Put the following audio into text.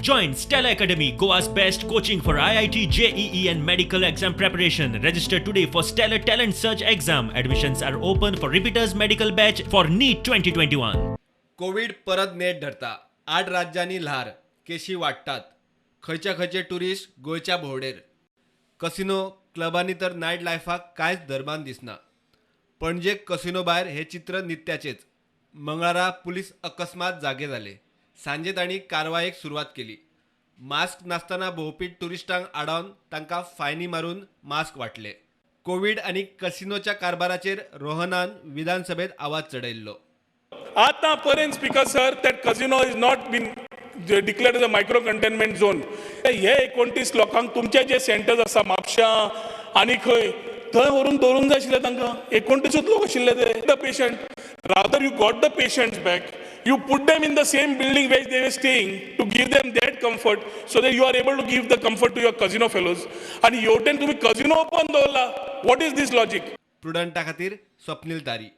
Join Stellar Academy, Goa's best coaching for IIT, JEE, and medical exam preparation. Register today for Stellar Talent Search exam. Admissions are open for repeaters medical batch for NEET 2021. Covid परत नेट धरता. आठ राज्यांनी ल्हार, केशी वाडटात. खंयच्या खंयचे tourist गोंयच्या भोंवडेर. कसिनो क्लबांनी तर नायट लायफाक कांयच धर्मान दिसना. पणजे कसिनो भायर हें चित्र नित्याचेच. मंगळारा पुलीस अकस्मात जागे जाले. सांजे तांणी कारवायेक सुरवात केली. मास्क नासतना भोंवपी टुरिस्टांक आडावन तांकां फायनी मारून मास्क वांटले. कोवीड आनी कसिनोच्या कारभाराचेर रोहनान विधानसभेत आवाज चडयल्लो. आतां पर्यंत, Speaker sir, that casino is not been declared as a micro containment zone. हे 29 लोकांक तुमचे जे सेंटर्स आसा म्हापश्यां आनी खंय थंय व्हरून दवरूंक जाय आशिल्ले तांकां. 29ूच लोक आशिल्ले ते. The patient, rather you got the patients back, you put them in the same building where they were staying to give them that comfort, so that you are able to give the comfort to your casino fellows. आनी हेवटेन तुमी कजिनो open दवरला. What is this logic? प्रुडंटा खातीर स्वप्नील तारी.